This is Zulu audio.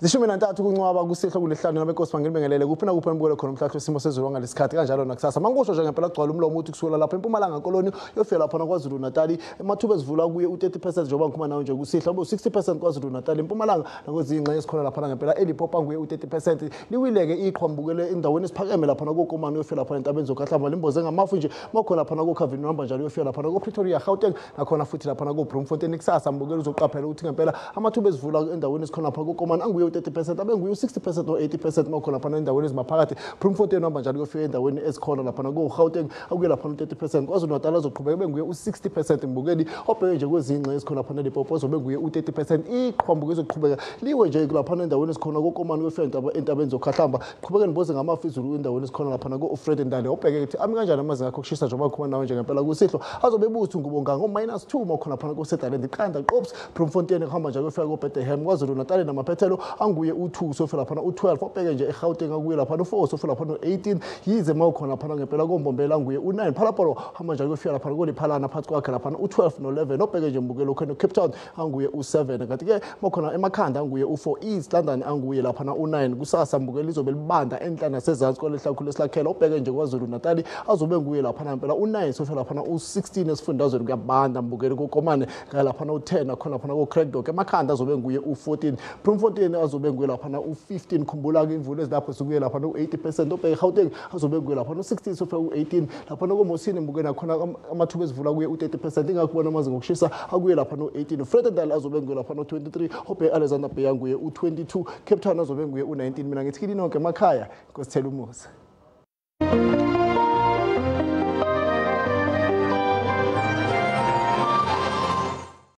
13 kuNcwaba kusihlwa kulesihlanu nabenkosi bangibingelele kuphi nakuphi nibukele khona umhlahlo wesimo sezulu ngalesikhathi kanjalo nakusasa. Mangisho nje ngempela kugcwala umlomo uthi kusukela lapha eMpumalanga Koloni uyofika lapha kwaZulu Natal amathuba ezivula kuye u30% njengoba ngikhuluma nawe nje kusihlwa ube u60% kwaZulu Natal eMpumalanga nakwezinye ingxenye esikhona lapha ngempela eLimpopo nguye u30%. Liwileke iqhwa mbukele endaweni esiphakeme lapha koKomani uyofika lapha entabeni zoKhahlamba limboze ngamafu nje makhona lapha koCavin hamba njalo uyofika lapha koPretoria Gauteng nakhona futhi lapha koBloemfontein. Kusasa mbukele uzoqaphela ukuthi ngempela amathuba ezivula endaweni esikhona lapha koKomani anguye u30% abe nguye u60% no80% makhona lapha endaweni ezimaphakathi. Bloemfontein hamba njalo kuyofika endaweni esikhona lapha ko-Gauteng akuye lapha u30%. KwaZulu Natal azoqhubeka ebe nguye u60% mbukeli obheke nje kwezingxenye esikhona lapha neLimpopo azobe nguye u30%. Iqhwa izoqhubeka liwe nje lapha endaweni esikhona koKomani kuyofika entabeni zoKhahlamba qhubeke niboze ngamafu izulu endaweni esikhona lapha ko-Vredendal. Obheke ukuthi ami kanjani amazinga akho kushisa njengoba ngikhuluma nawe nje ngempela kusihlwa azobe ebuthu ngubo ngango -2 makhona lapha koSutherland iqanda Qops Bloemfontein kuhamba njalo kuyofika koBethlehem. KwaZulu Natal namaphethelo anguye u2 sofika lapha u12. Obheke nje eGauteng akuye lapha u4 sofika lapha u18. Yize mawukhona lapha ngempela koMbombela anguye u9. Phalapolo hamba njalo kuyofika lapha koLiphalana phakathi kwakhe lapha u12 no11. Obheke nje mbukelo khona Cape Town anguye u7, kanti ke mawukhona emakhanda anguye u4. East London anguye lapha u9. Kusasa mbukelo izobe libanda enhla nasezansi kwalehlakhulu esilakhela. Obheke nje kwaZulu Natal azobe nguye lapha ngempela u9 sofika lapha u16. Esifundazweni kuyabanda mbukelo koKomane kanye lapha u10 nakhona lapha ko-Craigdog. Emakhanda azobe nguye u14. Bloemfontein azobe nguye lapha u15. Khumbula-ke imvula ezilapho sikuye lapha u80%. Obheke eGauteng azobe nguye lapha u16 sofika u18. Lapha koMosini mbukelo nakhona amathuba ezivula kuye u30%, ingakho amazinga okushisa akuye lapha no-18. Vredendal azobe nguye lapha no-23. Obheke Alexander Bay anguye u-22. Cape Town azobe nguye u-19. Mina ngithi kini nonke emakhaya, Nkosi thela umusa.